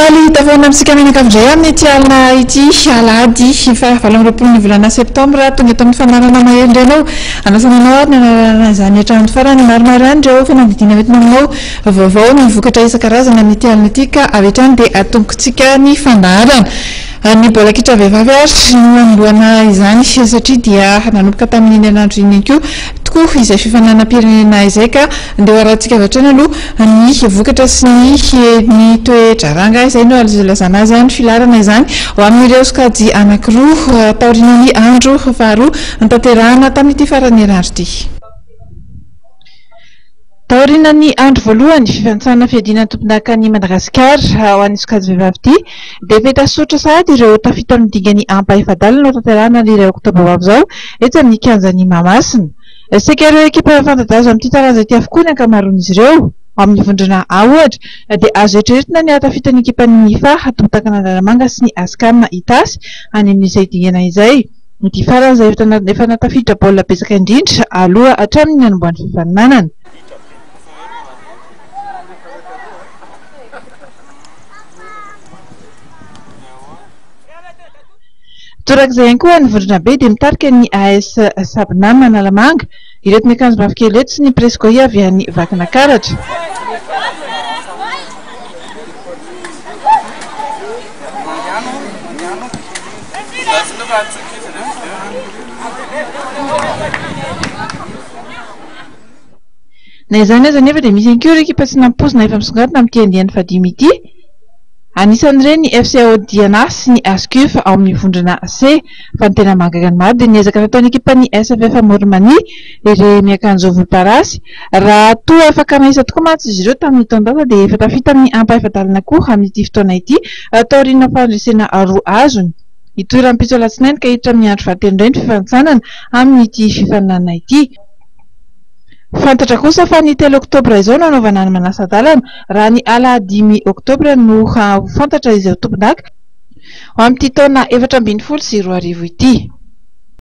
Faly tafahaona amintsika mianakavy indray amin'ity alina ity, alahady faha 28 ny volana septambra. Tonga eto amin'ny fandaharana Mahery indray ianao. Anasana anao ary ny hanarahana izany hatramin'ny farany. Maromaro ihany ireo fanadihadiana hoentina aminao vaovao ny vokatra isan-karazany amin'ity alina ity ka avy hatrany dia atombokintsika ny fandaharana. Ny baolina kitra vehivavy ary no hanombohana izany satria dia nanomboka tamin'iny herinandro iny ihany koa tokoa izay fifaninanam-pirenena izay ka ndeha ho arahantsika avy hatrany aloha ny vokatra sy ny ny toe-draharaha izay no azo ilazana azy ny filaharana izany ho amin'ireo sokajy anankiroa taorian'ny andro faharoa notanterahana tamin'ity faran'ny herinandro ity. Taorian'ny andro voalohany fifanintsanana fiadiana ny tompondakan'i Madagasikara ho an'ny sokajy vehivavy ity dia efa hita soritra sahady ireo tafita amin'ny dingan'ny ampahefa-dalana hotanterahina ny iray oktobra ho avy izao etsy amin'ny kianjan'i Mahamasina. Saika ireo ekipa fanta-daza amin'ity taranja ity avokoa ny ankamaroan'izy ireo. Ao amin'ny vondrona A ohatra dia azo eritreretina ny hahatafita ny ekipan'ny Mifa Tompondakan'Analamanga sy ny Ascam Itasy any amin'izay dingana izay. Ity farany izay efa nahatafiditra baolina betsaka indrindra aloha hatramin'ny nanombohan'ny fifaninanana. Torak'izay ihany koa ny vondrona B dia mitarika ny AS Sabnam Analamanga, ireto miakanjo mavokely ireto sy ny Prescoy avy any Vakinakaratra. Na izany aza anefa dia misy ihany koa ireo ekipa tsy nampoizina efa misongadina amin'ity andiany fahadimy ity. Anisan'ireny ny FCAO Diana sy ny Ascuf ao amin'ny vondrona C. Fa ny tena mahagaga ny maro dia ny ezaka nataon'ny ekipan'ny SFF Amoron'i-Mania, irey miakanjo volomparasy. Raha toa afaka naisa tokoa mantsy izy ireo tamin'ny taon-dasa dia efa tafita amin'ny ampahefa-dalana koa amin'ity fotoana ity taorian'ny fandresena roa azony. Hitohy rahampitso alatsinainy ka hiditra amin'ny andro fahatelo indray ny fifanintsanana amin'ity fifaninanana ity. Fantatra kosa fa ny telo oktobra izao no hanaovana ny manasa-dalana, raha ny alahady dimy oktobra no ho fantatra izay ho tompondaka ho amin'ity taona 2014 ity.